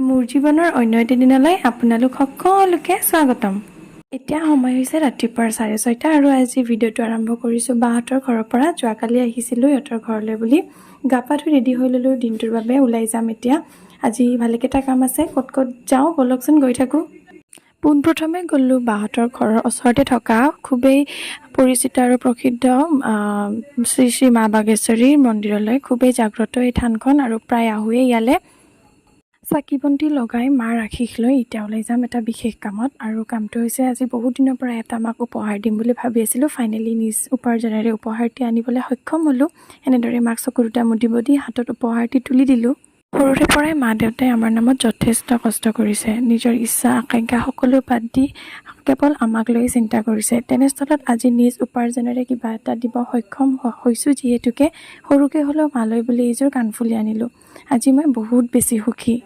মোৰ জীৱনৰ অন্য এটি দিনলৈ আপোনালোক সকলোকে স্বাগতম। এতিয়া সময় হৈছে ৰাতিপুৱাৰ 6:30 আৰু আজি ভিডিঅ'টো আৰম্ভ কৰিছোঁ বাহঁতৰ ঘৰৰ পৰা। যোৱাকালি আহিছিলোঁ ইহঁতৰ ঘৰলৈ বুলি। গা পা ধুই ৰেডি হৈ ল'লোঁ, দিনটোৰ বাবে ওলাই যাম এতিয়া। আজি ভালেকেইটা কাম আছে, ক'ত ক'ত যাওঁ ব'লকচোন, গৈ থাকোঁ। পোনপ্ৰথমে গ'লোঁ বাহঁতৰ ঘৰৰ ওচৰতে থকা খুবেই পৰিচিত আৰু প্ৰসিদ্ধ শ্ৰী শ্ৰী মা বাগেশ্বৰীৰ মন্দিৰলৈ। খুবেই জাগ্ৰত এই থানখন আৰু প্ৰায় আহোঁৱেই ইয়ালৈ। চাকি বন্তি লগাই মাৰ আশীষ লৈ এতিয়া ওলাই যাম এটা বিশেষ কামত। আৰু কামটো হৈছে, আজি বহুত দিনৰ পৰা এটা মাক উপহাৰ দিম বুলি ভাবি আছিলোঁ। ফাইনেলি নিজ উপাৰ্জনেৰে উপহাৰটি আনিবলৈ সক্ষম হ'লোঁ। এনেদৰে মাক চকু দুটা মুদিব দি হাতত উপহাৰটি তুলি দিলোঁ। সৰুৰে পৰাই মা দেউতাই আমাৰ নামত যথেষ্ট কষ্ট কৰিছে। নিজৰ ইচ্ছা আকাংক্ষা সকলো বাদ দি কেৱল আমাক লৈ চিন্তা কৰিছে। তেনেস্থলত আজি নিজ উপাৰ্জনেৰে কিবা এটা দিব সক্ষম হৈছোঁ যিহেতুকে সৰুকৈ হ'লেও মালৈ বুলি এইযোৰ কাণফুলি আনিলোঁ। আজি মই বহুত বেছি সুখী।